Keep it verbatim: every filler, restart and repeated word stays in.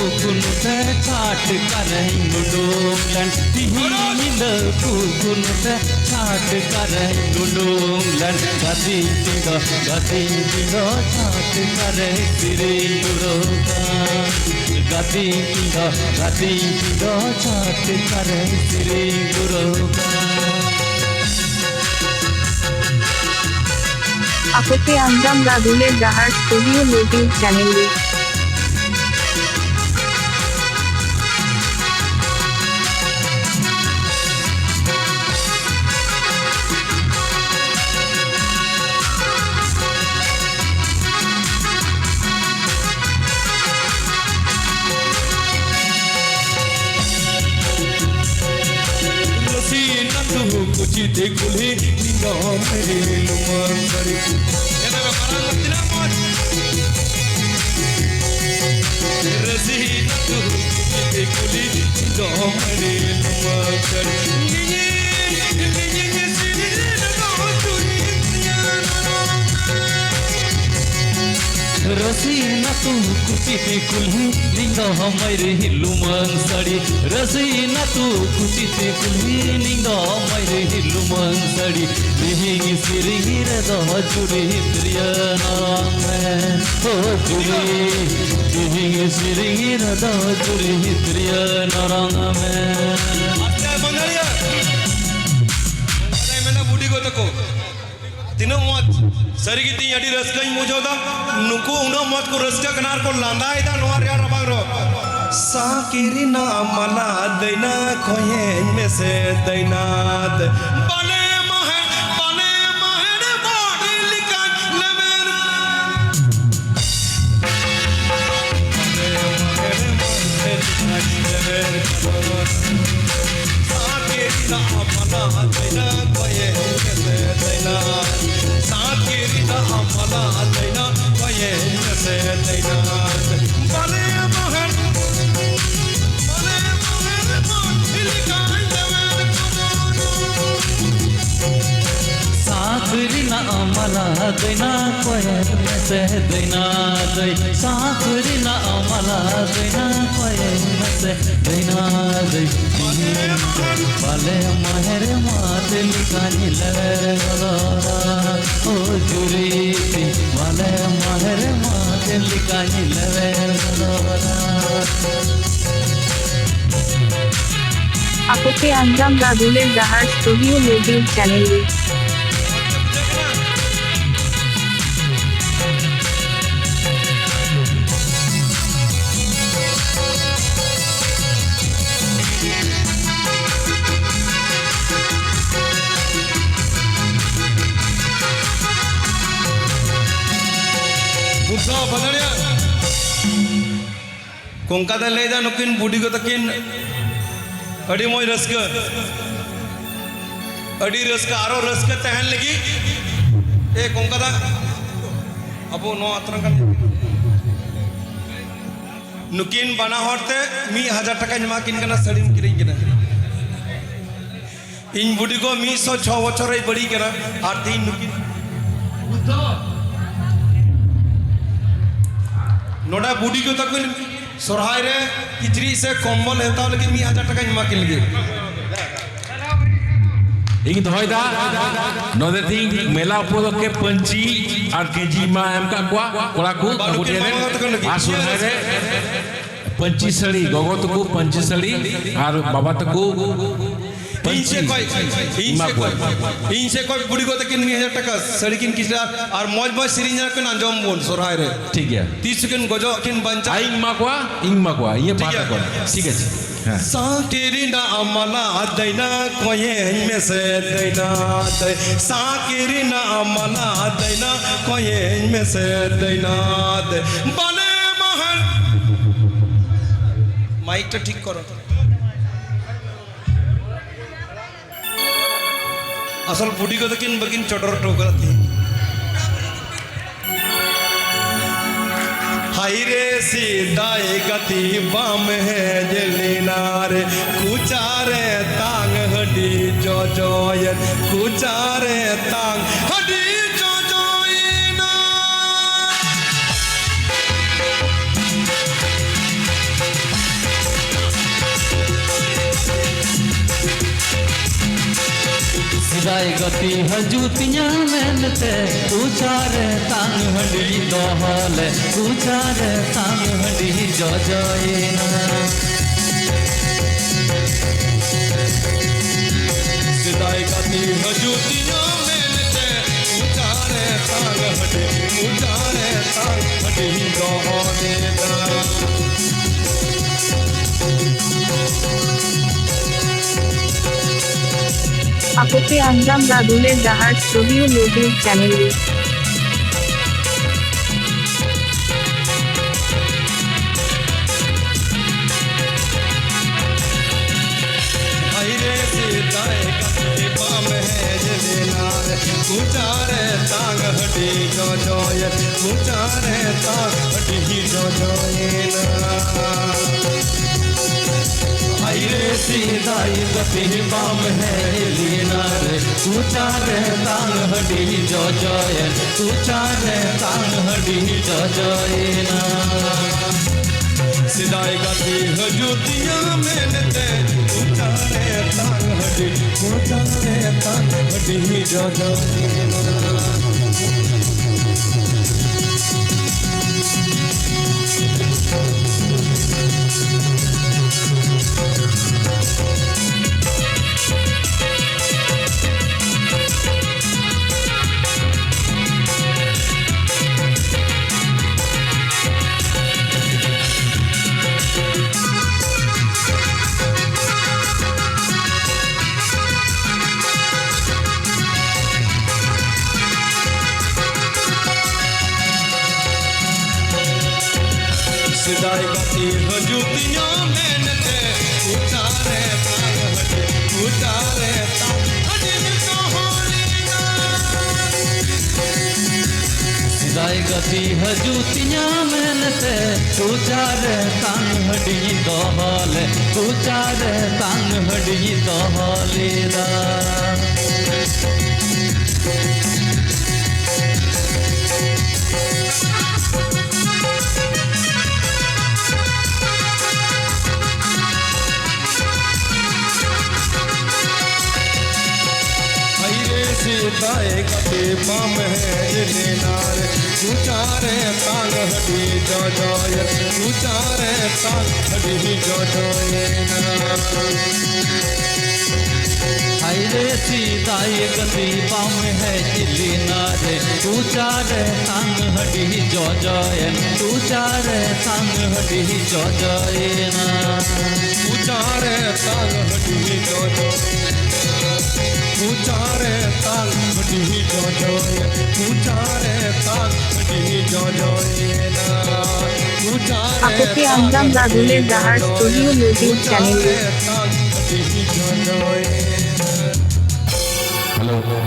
ᱠᱩᱠᱩᱱ ᱛᱮ ᱪᱷᱟᱴ ᱠᱟᱨᱮᱧ ᱩᱰᱩᱝ ᱞᱮᱱ, ᱛᱤᱦᱤᱧ ᱧᱤᱫᱟᱹ ᱠᱩᱠᱩᱱ ᱛᱮ ᱪᱷᱟᱴ ᱠᱟᱨᱮᱧ ᱩᱰᱩᱝ ᱞᱮᱱ, ᱜᱟᱛᱮᱧ ᱛᱤᱧ ᱫᱚ, ᱜᱟᱛᱮᱧ ᱛᱤᱧ ᱫᱚ ᱪᱷᱟᱴ ᱠᱟᱨᱮ ᱥᱮᱨᱮᱧ ᱫᱩᱨᱟᱹᱣ ᱠᱟᱱ, ᱜᱟᱛᱮᱧ ᱛᱤᱧ ᱫᱚ, ᱜᱟᱛᱮᱧ ᱛᱤᱧ ᱫᱚ ᱪᱷᱟᱴ ᱠᱟᱨᱮ ᱥᱮᱨᱮᱧ ᱫᱩᱨᱟᱹᱣ ᱠᱟᱱ᱾ ᱟᱯᱮ ᱯᱮ ᱟᱸᱡᱚᱢ ᱫᱟ ᱫᱩᱞᱟᱹᱲ ᱰᱟᱦᱟᱨ ᱥᱴᱩᱰᱤᱭᱳ YouTube ᱪᱮᱱᱮᱞ ᱨᱮ᱾ ᱨᱟᱹᱥᱤ ᱱᱟᱛᱩ ᱠᱩᱪᱤ ᱛᱮ ᱠᱩᱞᱦᱤ ᱱᱤᱝᱜᱟ ᱢᱮᱨᱮ ᱞᱩᱢᱟᱹᱝ ᱥᱟᱹᱲᱤ᱾ ᱧᱮᱞ ᱢᱮ, ᱢᱟᱨᱟᱝ ᱛᱤᱱᱟᱹᱜ ᱢᱚᱡᱽ᱾ ᱨᱟᱹᱥᱤ ᱱᱟᱛᱩ ᱠᱩᱪᱤ ᱛᱮ ᱠᱩᱞᱦᱤ ᱱᱤᱝᱜᱟ ᱢᱮᱨᱮ ᱞᱩᱢᱟᱹᱝ ᱥᱟᱹᱲᱤ᱾ ᱱᱤᱧᱮ, ᱱᱤᱧᱮ, ᱱᱤᱧᱮ, ᱥᱤᱨᱤ ᱨᱮ ᱱᱚ ᱪᱩᱨᱤ ᱛᱤᱭᱟᱨ᱾ ᱨᱟᱹᱥᱤ ᱱᱟᱛᱩ ᱠᱩᱪᱤ ᱛᱮ ᱠᱩᱞᱦᱤ ᱱᱤᱝᱜᱟ ᱦᱟᱢᱟᱭ ᱨᱮ ᱞᱩᱢᱟᱹᱝ ᱥᱟᱹᱲᱤ᱾ ᱨᱟᱹᱥᱤ ᱱᱟᱛᱩ ᱠᱩᱪᱤ ᱛᱮ ᱠᱩᱞᱦᱤ ᱱᱤᱝᱜᱟ ᱦᱟᱢᱟᱭ ᱨᱮ ᱞᱩᱢᱟᱹᱝ ᱥᱟᱹᱲᱤ᱾ ᱛᱤᱦᱤᱧ ᱥᱮᱨᱮᱧ ᱨᱮᱫᱚ ᱪᱩᱨᱤ ᱛᱤᱨᱭᱟᱹ ᱱᱟᱨᱟᱝ ᱢᱮ᱾ ᱦᱳ ᱪᱩᱨᱤ, ᱛᱤᱦᱤᱧ ᱥᱮᱨᱮᱧ ᱨᱮᱫᱚ ᱪᱩᱨᱤ ᱛᱤᱨᱭᱟᱹ ᱱᱟᱨᱟᱝ ᱢᱮ᱾ ᱟᱥᱛᱮ ᱵᱟᱝᱜᱟᱞᱤᱭᱟ᱾ ᱵᱟᱰᱟᱭ ᱢᱮᱱᱟᱜ ᱵᱩᱰᱤ ᱜᱚ ᱛᱟᱠᱚ᱾ ᱛᱤᱱᱟᱹᱜ ᱢᱚᱡᱽ᱾ ᱥᱟᱹᱨᱤ ᱜᱮ ᱛᱤᱧ ᱟᱹᱰᱤ ᱨᱟᱹᱥᱠᱟᱹᱧ ᱵᱩᱡᱷᱟᱹᱣ ᱫᱟ᱾ ᱱᱩᱠᱩ ᱩᱱᱟᱹᱜ ᱢᱚᱡᱽ ᱠᱚ ᱨᱟᱹᱥᱠᱟᱹᱜ ᱠᱟᱱᱟ ᱟᱨ ᱠᱚ ᱞᱟᱸᱫᱟᱭᱮᱫᱟ ᱱᱚᱣᱟ ᱨᱮᱭᱟᱲ ᱨᱟᱵᱟᱝ ᱨᱮ᱾ ᱥᱟᱸᱠᱤ ᱨᱮᱱᱟᱜ ᱢᱟᱞᱟ ᱫᱟᱹᱭᱱᱟ ᱠᱚᱭᱮᱧ ᱢᱮᱥᱮ ᱫᱟᱹᱭᱱᱟ᱾ ᱵᱟᱞᱮ ᱢᱟᱦᱮ, ᱵᱟᱞᱮ ᱢᱟᱦᱮ ᱵᱚᱰᱤ ᱞᱮᱠᱟᱧ ᱞᱮᱵᱮᱨ᱾ ᱥᱟᱸᱠ ᱨᱮᱱᱟᱜ ᱢᱟᱞᱟ ᱫᱟᱹᱭᱱᱟ ᱠᱚᱭᱮ ᱢᱮᱥᱮ ᱫᱟᱹᱭᱱᱟ ᱫᱟᱹᱭ, ᱥᱟᱸᱠ ᱨᱮᱱᱟᱜ ᱢᱟᱞᱟ ᱫᱟᱹᱭᱱᱟ ᱠᱚᱭᱮ ᱢᱮᱥᱮ ᱫᱟᱹᱭᱱᱟ ᱫᱟᱹᱭ, ᱛᱤᱦᱤᱧ ᱫᱚ ᱵᱟᱞᱮ ᱢᱟᱦᱮᱨ ᱢᱟᱫ ᱞᱮᱠᱟᱧ ᱞᱮᱣᱮᱨ ᱜᱚᱫᱚᱜᱼᱟ᱾ ᱳ ᱡᱩᱨᱤ ᱛᱤᱧ ᱵᱟᱞᱮ ᱢᱟᱦᱮᱨ ᱢᱟᱫ ᱞᱮᱠᱟᱧ ᱞᱮᱣᱮᱨ ᱜᱚᱫᱚᱜᱼᱟ᱾ ᱟᱯᱮ ᱯᱮ ᱟᱸᱡᱚᱢ ᱫᱟ ᱫᱩᱞᱟᱹᱲ ᱰᱟᱦᱟᱨ ᱥᱴᱩᱰᱤᱭᱳ ᱢᱤᱭᱩᱡᱤᱠ ᱪᱮᱱᱮᱞ ᱨᱮ᱾ ᱵᱩᱫᱽᱫᱷᱚ ᱵᱟᱫᱟᱲᱤᱭᱟ᱾ ᱠᱚᱝᱠᱟ ᱫᱟ ᱞᱟᱹᱭᱫᱟ, ᱱᱩᱠᱤᱱ ᱵᱩᱰᱤ ᱜᱚ ᱛᱟᱹᱠᱤᱱ ᱟᱹᱰᱤ ᱢᱚᱡᱽ ᱨᱟᱹᱥᱠᱟᱹ, ᱟᱹᱰᱤ ᱨᱟᱹᱥᱠᱟᱹ, ᱟᱨᱚ ᱨᱟᱹᱥᱠᱟᱹ ᱛᱟᱦᱮᱱ ᱞᱟᱹᱜᱤᱫ᱾ ᱮ ᱠᱚᱝᱠᱟ ᱫᱟ, ᱟᱵᱚ ᱱᱚᱣᱟ ᱟᱛᱨᱟᱝ ᱠᱟᱱ, ᱱᱩᱠᱤᱱ ᱵᱟᱱᱟ ᱦᱚᱲ ᱛᱮ ᱢᱤᱫ ᱦᱟᱡᱟᱨ ᱴᱟᱠᱟᱧ ᱮᱢᱟ ᱠᱤᱱ ᱠᱟᱱᱟ, ᱥᱟᱹᱲᱤᱢ ᱠᱤᱨᱤᱧ ᱠᱤᱱᱟ᱾ ᱤᱧ ᱵᱩᱰᱤ ᱜᱚ ᱢᱤᱫ ᱥᱚ ᱪᱷᱚ ᱵᱚᱪᱷᱚᱨ ᱨᱮᱭ ᱵᱟᱹᱲᱤ ᱠᱟᱱᱟ, ᱟᱨ ᱛᱮᱦᱮᱧ ᱱᱩᱠᱤᱱ ᱱᱚᱰᱮ ᱵᱩᱰᱤ ᱜᱚ ᱛᱟᱹᱠᱤᱱ ᱥᱚᱨᱦᱟᱭ ᱨᱮ ᱠᱤᱪᱨᱤᱡ ᱥᱮ ᱠᱚᱢᱵᱚᱞ ᱦᱟᱛᱟᱣ ᱞᱟᱹᱜᱤᱫ ᱢᱤᱫ ᱦᱟᱡᱟᱨ ᱴᱟᱠᱟᱧ ᱮᱢᱟ ᱠᱤᱱ ᱞᱟᱹᱜᱤᱫ᱾ ᱤᱧ ᱫᱚᱦᱚᱭᱮᱫᱟ ᱱᱚᱰᱮ ᱛᱤᱧ ᱢᱮᱞᱟ ᱩᱯᱚᱞᱚᱠᱠᱷᱮ ᱯᱟᱹᱧᱪᱤ ᱟᱨ ᱜᱮᱸᱡᱤ ᱢᱟ ᱮᱢ ᱠᱟᱜ ᱠᱚᱣᱟ ᱠᱚᱲᱟ ᱠᱚ ᱵᱟᱹᱱᱩᱜ ᱟᱵᱚ ᱠᱤᱱ ᱴᱷᱮᱱ ᱨᱮ᱾ ᱢᱟᱢᱟ ᱛᱟᱠᱚ ᱞᱟᱹᱜᱤᱫ᱾ ᱟᱨ ᱥᱚᱨᱦᱟᱭ ᱨᱮ ᱯᱟᱹᱧᱪᱤ ᱥᱟᱹᱲᱤ, ᱜᱚᱜᱚ ᱛᱟᱠᱚ ᱯᱟᱹᱧᱪᱤ ᱥᱟᱹᱲᱤ ᱟᱨ ᱵᱟᱵᱟ ᱛᱟᱠᱚ ᱤᱧ ᱥᱮᱫ ᱯᱟᱹᱧᱪᱤ ᱠᱷᱚᱡ, ᱤᱧ ᱮᱢᱟ ᱥᱮᱫ ᱠᱚᱣᱟ᱾ ᱠᱷᱚᱡ, ᱤᱧ ᱥᱮᱫ ᱠᱷᱚᱡ ᱵᱩᱰᱤ ᱜᱚ ᱛᱟᱹᱠᱤᱱ ᱢᱤᱫ ᱦᱟᱡᱟᱨ ᱴᱟᱠᱟ ᱥᱟᱹᱲᱤ ᱠᱤᱱ ᱠᱤᱥᱟ ᱟᱨ ᱢᱚᱡᱽ ᱢᱚᱡᱽ ᱥᱮᱨᱮᱧ ᱠᱤᱱ ᱟᱸᱡᱚᱢ ᱵᱚᱱ ᱥᱚᱨᱦᱟᱭ ᱨᱮ᱾ ᱴᱷᱤᱠ ᱜᱮᱭᱟ᱾ ᱛᱤᱥ ᱠᱤᱱ ᱜᱚᱡᱚᱜ ᱠᱤᱱ ᱵᱟᱧᱪᱟᱜ᱾ ᱤᱧ ᱮᱢᱟ ᱠᱚᱣᱟ, ᱤᱧ ᱮᱢᱟ ᱠᱚᱣᱟ, ᱤᱧᱟᱹᱜ ᱴᱷᱤᱠ ᱯᱟᱦᱴᱟ ᱜᱮᱭᱟ᱾ ᱠᱷᱚᱱ᱾ ᱴᱷᱤᱠ ᱟᱪᱷᱮ᱾ ᱦᱮᱸ᱾ ᱥᱟᱸᱠᱤ ᱨᱮᱱᱟᱜ ᱢᱟᱞᱟ ᱫᱟᱹᱭᱱᱟ ᱠᱚᱭᱮᱧ ᱢᱮᱥᱮ ᱫᱟᱹᱭᱱᱟ ᱫᱟᱹᱭ᱾ ᱥᱟᱸᱠᱤ ᱨᱮᱱᱟᱜ ᱢᱟᱞᱟ ᱫᱟᱹᱭᱱᱟ ᱠᱚᱭᱮᱧ ᱢᱮᱥᱮ ᱫᱟᱹᱭᱱᱟ ᱫᱟᱹᱭ᱾ ᱵᱟᱞᱮ ᱢᱟᱦᱟᱱ ᱢᱟᱭᱤᱠ ᱴᱟ ᱴᱷᱤᱠ ᱠᱚᱨᱚ᱾ ᱟᱥᱚᱞ ᱵᱩᱰᱤ ᱠᱚᱫᱚ ᱠᱤᱱ ᱵᱟᱹᱠᱤᱱ ᱪᱚᱰᱚᱨ ᱦᱚᱴᱚ ᱠᱟᱫᱟ ᱛᱤᱦᱤᱧ᱾ ᱦᱟᱭ ᱨᱮ ᱥᱮᱫᱟᱭ ᱜᱟᱛᱮ ᱵᱟᱢ ᱦᱮᱡ ᱞᱮᱱᱟ ᱨᱮ, ᱠᱚᱪᱟ ᱨᱮ ᱛᱟᱝ ᱦᱟᱺᱰᱤ ᱡᱚᱡᱚᱭᱮᱱ, ᱠᱚᱪᱟ ᱨᱮ ᱛᱟᱝ ᱦᱟᱺᱰᱤ ᱡᱚᱡᱚᱭᱮᱱ᱾ ᱜᱟᱛᱮ ᱦᱤᱡᱩᱜ ᱛᱤᱧᱟ ᱢᱮᱱᱛᱮ ᱠᱚᱪᱟ ᱨᱮ ᱛᱟᱝ ᱦᱟᱺᱰᱤ ᱫᱚᱦᱚ ᱞᱮ, ᱠᱚᱪᱟ ᱨᱮ ᱛᱟᱝ ᱦᱟᱺᱰᱤ ᱡᱚᱡᱚᱭᱮᱱᱟ᱾ ᱥᱮᱫᱟᱭ ᱜᱟᱛᱮ ᱦᱤᱡᱩᱜ ᱛᱤᱧᱟ ᱢᱮᱱᱛᱮ ᱠᱚᱪᱟ ᱨᱮ ᱛᱟᱝ ᱦᱟᱺᱰᱤ, ᱠᱚᱪᱟ ᱨᱮ ᱛᱟᱝ ᱦᱟᱺᱰᱤ ᱫᱚᱦᱚ ᱞᱮᱫᱟ᱾ ᱟᱯᱮ ᱯᱮ ᱟᱸᱡᱚᱢ ᱫᱟ ᱫᱩᱞᱮᱨ ᱰᱟᱦᱟᱨ ᱥᱴᱩᱰᱤᱭᱳ ᱢᱤᱭᱩᱡᱤᱠ ᱪᱮᱱᱮᱞ ᱨᱮ᱾ ᱦᱟᱭ ᱨᱮ ᱥᱮᱫᱟᱭ ᱜᱟᱛᱮ ᱵᱟᱢ ᱦᱮᱡ ᱞᱮᱱᱟ ᱨᱮ, ᱠᱚᱪᱟ ᱨᱮ ᱛᱟᱝ ᱦᱟᱺᱰᱤ ᱡᱚᱡᱚᱭᱮᱱ, ᱠᱚᱪᱟ ᱨᱮ ᱛᱟᱝ ᱦᱟᱺᱰᱤ ᱡᱚᱡᱚᱭᱮᱱᱟ᱾ ᱦᱟᱭ ᱨᱮ ᱥᱮᱫᱟᱭ ᱜᱟᱛᱮ ᱵᱟᱢ ᱦᱮᱡ ᱞᱮᱱᱟ ᱨᱮ, ᱠᱚᱪᱟ ᱨᱮ ᱛᱟᱝ ᱦᱟᱺᱰᱤ ᱡᱚᱡᱚᱭᱮᱱ, ᱠᱚᱪᱟ ᱨᱮ ᱛᱟᱝ ᱦᱟᱺᱰᱤ ᱡᱚᱡᱚᱭᱮᱱᱟ᱾ ᱥᱮᱫᱟᱭ ᱜᱟᱛᱮ ᱦᱤᱡᱩᱜ ᱛᱤᱧᱟ ᱢᱮᱱᱛᱮ, ᱠᱚᱪᱟ ᱨᱮ ᱛᱟᱝ ᱦᱟᱺᱰᱤ, ᱠᱚᱪᱟ ᱨᱮ ᱛᱟᱝ ᱦᱟᱺᱰᱤ ᱡᱚᱡᱚᱭᱮᱱᱟ᱾ ᱥᱮᱫᱟᱭ ᱜᱟᱛᱮ ᱦᱤᱡᱩᱜ ᱛᱤᱧᱟ ᱢᱮᱱᱛᱮ, ᱠᱚᱪᱟ ᱨᱮ ᱛᱟᱝ ᱦᱟᱺᱰᱤ, ᱠᱚᱪᱟ ᱨᱮ ᱛᱟᱝ ᱦᱟᱺᱰᱤ ᱫᱚᱦᱚ ᱞᱮᱫᱟ᱾ ᱥᱮᱫᱟᱭ ᱜᱟᱛᱮ ᱦᱤᱡᱩᱜ ᱛᱤᱧᱟ ᱢᱮᱱᱛᱮ, ᱠᱚᱪᱟ ᱨᱮ ᱛᱟᱝ ᱦᱟᱺᱰᱤ ᱫᱚᱦᱚ ᱞᱮ, ᱠᱚᱪᱟ ᱨᱮ ᱛᱟᱝ ᱦᱟᱺᱰᱤ ᱫᱚᱦᱚ ᱞᱮᱫᱟ᱾ ᱦᱟᱭ ᱵᱟᱢ ᱦᱮᱡ ᱞᱮᱱᱟ ᱨᱮ, ᱠᱩᱪᱟᱨᱮ ᱛᱟᱝ ᱦᱟᱹᱰᱤ ᱡᱚᱡᱚᱭᱮᱱ, ᱠᱩᱪᱟᱨᱮ ᱛᱟᱝ ᱦᱟᱹᱰᱤ ᱡᱚᱡᱚᱭᱮᱱᱟ᱾ ᱦᱟᱭ ᱨᱮ ᱥᱤᱫᱟᱭ ᱜᱟᱹᱛᱤ ᱵᱟᱢ ᱦᱮᱡ ᱞᱮᱱᱟ ᱨᱮ, ᱠᱩᱪᱟᱨᱮ ᱛᱟᱝ ᱦᱟᱹᱰᱤ ᱡᱚᱡᱚᱭᱮᱱ, ᱠᱩᱪᱟᱨᱮ ᱛᱟᱝ ᱦᱟᱹᱰᱤ ᱡᱚᱡᱚᱭᱮᱱᱟ᱾ ᱠᱩᱪᱟᱨᱮ ᱛᱟᱝ ᱦᱟᱹᱰᱤ ᱡᱚᱡᱚᱭᱮᱱᱟ᱾ ᱠᱩᱪᱟᱨᱮ ᱛᱟᱝ ᱦᱟᱹᱰᱤ ᱡᱚᱡᱚᱭᱮᱱᱟ᱾ ᱠᱩᱪᱟᱨᱮ ᱛᱟᱝ ᱦᱟᱹᱰᱤ ᱡᱚᱡᱚᱭᱮᱱᱟ᱾ ᱠᱩᱪᱟᱨᱮ ᱟᱯᱮ ᱯᱮ ᱟᱸᱡᱚᱢ ᱫᱟ ᱫᱩᱞᱟᱹᱲ ᱰᱟᱦᱟᱨ ᱥᱴᱩᱰᱤᱭᱳ ᱢᱤᱭᱩᱡᱤᱠ ᱪᱮᱱᱮᱞ ᱨᱮ᱾ ᱦᱮᱞᱳ᱾